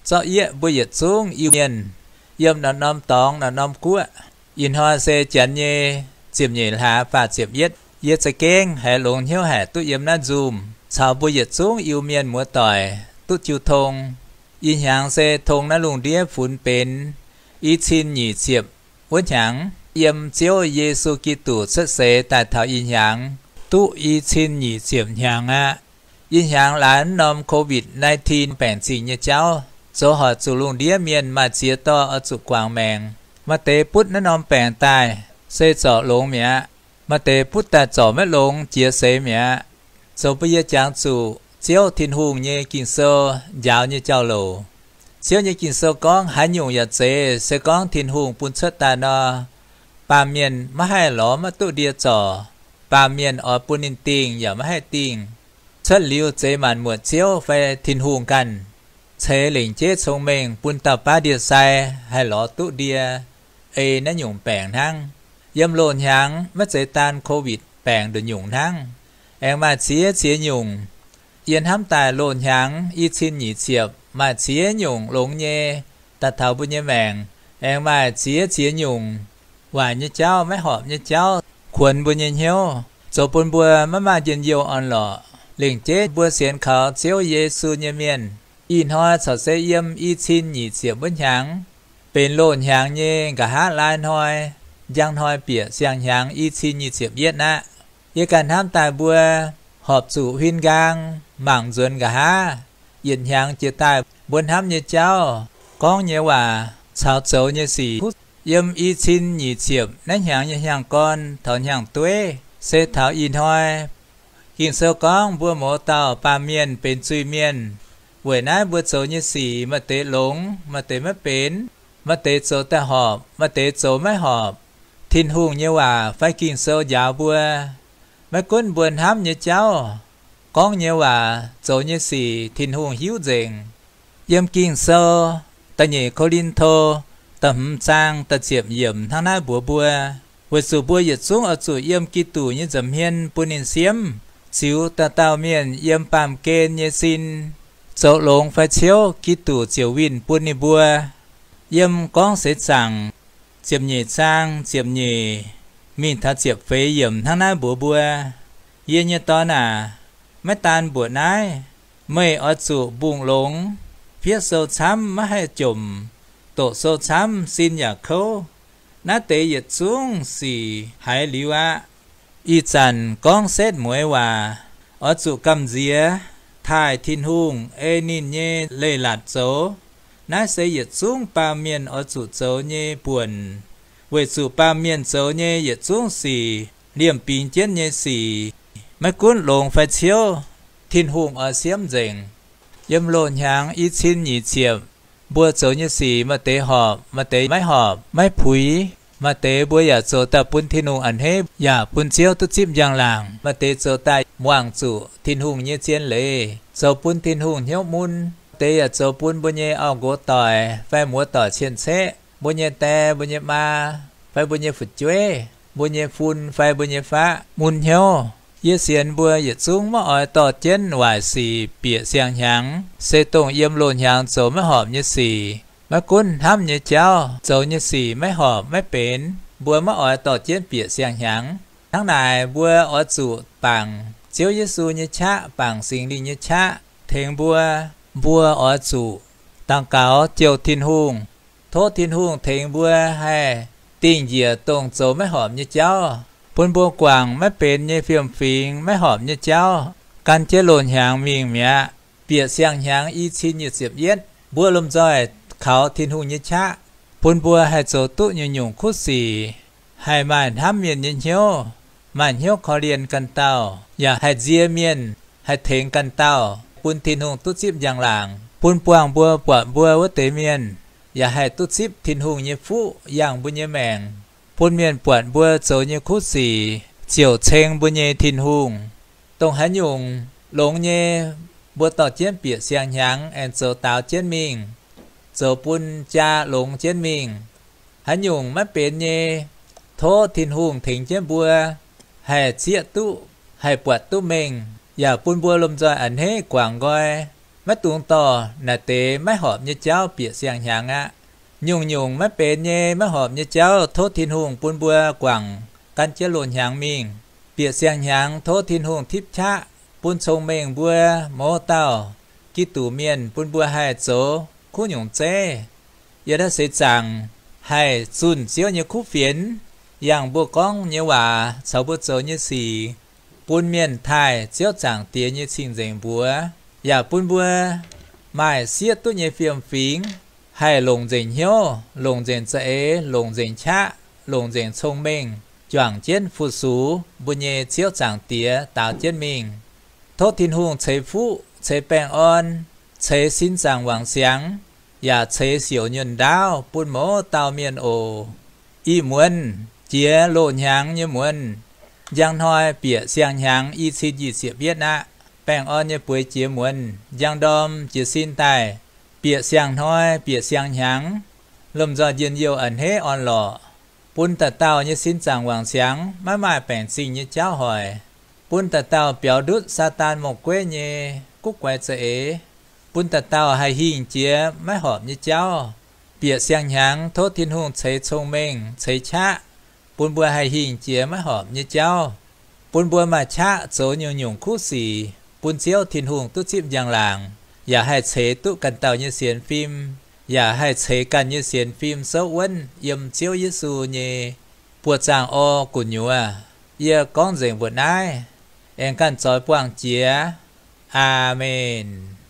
Zorqv yieqv mbuo yietc zungv Iu-Mienh yiem naaiv norm dorngx naaiv norm guoqv. Ih hnoi se janx nyei ziepc nyeic hlaax faah ziepc yietv. Yie za'gengh haiz longx hnyouv haic duqv yiem naaiv nzumh caux mbuo yietc zungv Iu-Mienh muoz-doic duqv jiu tong. Ih hnyangx se tong naaiv lungh ndiev funx benx i cin nyic ziepc wuov hnyangx, yiem Ziouv Yesu Giduc cuotv seix daaih taux ih hnyangx duqv i cin nyic ziepc hnyangx aqv. Ih hnyangx laaix norm COVID nineteen baengc zingh nyei jauv zoux hoic zuqc lungh ndiev mienh maaih ziex dorh oix zuqc guangc maengc. Maaih deix butv naaiv norm baengc daaih se zorc longx mi'aqv. Maaih deix butv daaih zorc maiv longx, jiex seix mi'aqv. Zoux bun yie jangx zuqc Ziouv Tin-Hungh nyei Ging-Sou njaaux nyei jauv-louc. Ziouv nyei Ging-Sou gorngv haaix nyungc yaac zeiz, se gorngv Tin-Hungh bun cuotv daaih nor, baamh mienh maiv haih lorz maiv duqv ndie zorc. Baamh mienh oix bun ninh dingh yaac maiv haih dingh. Cuotv liuz zeix maanc muotc Ziouv fai Tin-Hungh ganh, ceix lengc jeiv cong-mengh bun dauh baav ndie-sai haih lorz duqv ndie ei naaiv nyungc baengc hnangv. Yiem loz-hnyangx maiv zeiz daan COVID baengc nduqc nyungc hnangv, aengx maaih ziex ziex nyungc. Yie hnamv daaih loz-hnyangx i cin nyic ziepc maaih ziex nyungc longx nyei daaih taux mbuo nyei maengc, aengx maaih ziex ziex nyungc waaic nyei jauv, maiv horpc nyei jauv kuonx mbuo nyei hnyouv, zoux bun mbuo maiv maaih njien-youh orn-lorqc. Lengc jeiv mbuo sienx kaux Ziouv Yesu nyei mienh, ih hnoi corc se yiem i cin nyic ziepc wuov hnyangx, benx loz-hnyangx nyei nqa'haav lai hnoi, njang hnoi bieqc siang-hnyangx i cin nyic ziepc yietv aqv. Yie ganh hnamv daaih mbuo horpc zuqc huin nqaang mangc nzuonx nqa'haav yietc hnyangx jiex daaih mbuo hnamv nyei jauv, gorngv nyei waac caux zoux nyei sic. Yiem i cin nyic ziepc naaiv hnyangx nyei hnyangx-gorn taux hnyangx-dueiv se taux ih hnoi. Ging-Sou gorngv mbuo mouz dauh baamh mienh benx zuiz-mienh. Weic naaiv mbuo zoux nyei sic maaih deix longx, maaih deix maiv benx, maaih deix zoux daaih horpc, maaih deix zoux maiv horpc. Tin-Hungh nyei waac fai Ging-Sou njaaux mbuo, maiv gunv mbuo hnamv nyei jauv, gorngv nyei waac, zoux nyei sic Tin-Hungh hiuv nzengc. Yiem Ging-Sou da'nyeic Ko^lin^to da'hmz zaang da'ziepc yiemc hnangv naaiv mbuox mbuo, weic zuqc mbuo yietc zungv oix zuqc yiem Giduc nyei nza'hmien bun ninh siemv, ziux dauh dauh mienh yiem baamh gen nyei sin zoux longx fai ciouv, Giduc ziouc winh bun ninh mbuo. Yiem Gorngv Seix Zaangc ziepc nyeic zaang ziepc nyeic mingh taux ziepc feix yiemc hnangv naaiv mbuox mbuo, Yie nyei dorn aac, maiv daan mbuoqc naaiv, meih oix zuqc mbungh longx, fiev sou camv maiv haih jomc, doqc sou camv sin yaac kouv. Naaiv deix yietc zungv sic haiz liuz aqv. Ih zanc gorngv setv mueiz waac, oix zuqc gamh nziex taaih Tin-Hungh ei ninh nyei leiz-latc zoux. Naaiv se yietc zungv baamh mienh oix zuqc zoux nyei buonc, weic zuqc baamh mienh zoux nyei yietc zungv sic, liemh bingx jienv nyei sic, maiv gunv longx fai ciouv, Tin-Hungh oix siemv nzengc. Yiem loz-hnyangx i cin nyic ziepc, mbuo zoux nyei sic maaih deix horpc, maaih deix maiv horpc, maiv puix. Maaih deix mbuo yaac zoux daaih bun Tin-Hungh a'hneiv yaac bun Ziouv duqv zipv njang-laangc. Maaih deix zoux daaih muangx zuqc Tin-Hungh nyei zien leiz, zoux bun Tin-Hungh hnyouv mun. Deix yaac zoux bun mbuo nyei auv-nqox doic fai muoz-doic cien-ceqv, mbuo nyei die, mbuo nyei maa, fai mbuo nyei fu'jueiv, mbuo nyei fun fai mbuo nyei faqv mun hnyouv. Yie sienx mbuo yietc zungv maiv oix dorh jienv waaic sic bieqc siang-hnyangx, se dongh yiem loz-hnyangx zoux maiv horpc nyei sic. Maiv gunv hnamv nyei jauv, zoux nyei sic maiv horpc maiv benx, mbuo maiv oix dorh jienv bieqc siang-hnyangx. Hnangv naaic, mbuo oix zuqc bangc Ziouv Yesu nyei qaqv, bangc Singx Lingh nyei qaqv tengx mbuo. Mbuo oix zuqc daux gaux jouh Tin-Hungh, tov Tin-Hungh tengx mbuo haih dingh njiec dongh zoux maiv horpc nyei jauv, bun mbuo guangc maiv benx nyei fiem-fingx, maiv horpc nyei jauv, gan jienv loz-hnyangx mingh mi'aqv. Bieqc siang-hnyangx i cin nyic ziepc yietv, mbuo lomh nzoih kaux Tin-Hungh nyei qaqv, bun mbuo haih zoux duqv nyungc-nyungc kuv sic, haih maaih hnamv mienh nyei hnyouv, maaih hnyouv korv-lienh ganh dauh, yaac haih nzie mienh, haih tengx ganh dauh, bun Tin-Hungh duqv zipv njang-laangc, bun buangh mbuo buatc mbuo wuov deix mienh, yaac haih duqv zipv Tin-Hungh nyei fuqv yangh mbuo nyei maengc, bun mienh buatc mbuo zoux nyei kuv sic ziouc ceng mbuo nyei Tin-Hungh. Dongh haaix nyungc longx nyei, mbuo dorh jienv bieqc siang-hnyangx aengx zoux daaux jienv mingh, zoux bun jaa longx jienv mingh. Haaix nyungc maiv benx nyei, tov Tin-Hungh tengx jienv mbuo haih zieqv duqv, haih buatc duqv mengh, yaac bun mbuo lomh nzoih a'hneiv guangc nqoi, Maiv dungx dorh naaic deix maiv horpc nyei jauv bieqc siang-hnyangx aqv. Nyungc-nyungc maiv benx nyei maiv horpc nyei jauv tov Tin-Hungh bun mbuo guangc gan jienv loz-hnyangx mingh. Bieqc siang-hnyangx tov Tin-Hungh tipv qaqv bun cong-mengh mbuo mouz dauh Giduc mienh bun mbuo haih zoux kuv nyungc zeiv. Yie naaiv seix zaangc haih zunh Ziouv nyei kuv fienx, yangh mbuo gorngv nyei waac caux mbuo zoux nyei sic, bun mienh taaih Ziouv Zaangc Diex nyei cing-nzengc mbuox, yaac bun mbuo maaih sieqv duqv nyei fiem-fingx, haih longc nzengc hnyouv, longc nzengc za'eix, longc nzengc qaqv, longc nzengc cong-mengh juangc jienv fu-sux mbuo nyei Ziouv Zaangc Diex daaux jienv mingh. Tov Tin-Hungh ceix fuqv, ceix baengh orn, ceix sin zaangc wangc siangx, yaac ceix siouc nyuonh ndaauv bun mouz dauh mienh oc. Ih muonz jiex loz-hnyangx nyei muonz, njang hnoi bieqc siang-hnyangx i cin nyic ziepc yietv aqv. Baengh orn nyei bueix jiex muonz, njang ndorm jiez sin daaih, bieqc siang-hnoi bieqc siang-hnyangx, lomh nzoih njien-youh a'hneiv orn-lorqc, bun dauh dauh nyei sin zaangc wangc siangx maiv maaih baengc zingh nyei jauv hoic, bun dauh dauh biaux ndutv Saadaan morh-gueiv nyei guv guaix za'eix, bun dauh dauh haih hingh jiex maiv horpc nyei jauv. Bieqc siang-hnyangx tov Tin-Hungh ceix cong-mengh ceix qaqv, bun mbuo haih hingh jiex maiv horpc nyei jauv, bun mbuo maaih qaqv zoux nyungc-nyungc kuv sic bun Ziouv Tin-Hungh duqv zipv njang-laangc, yaac haih ceix duqv ganh dauh nyei sienx fim, yaac haih ceix ganh nyei sienx fim souv wuonv yiem Ziouv Yesu nyei buoz-zaangv orv gu'nyuoz. Yie gorngv nzengc mbuoqc naaiv, aengx ganh zoix buangh jiex. Aamen.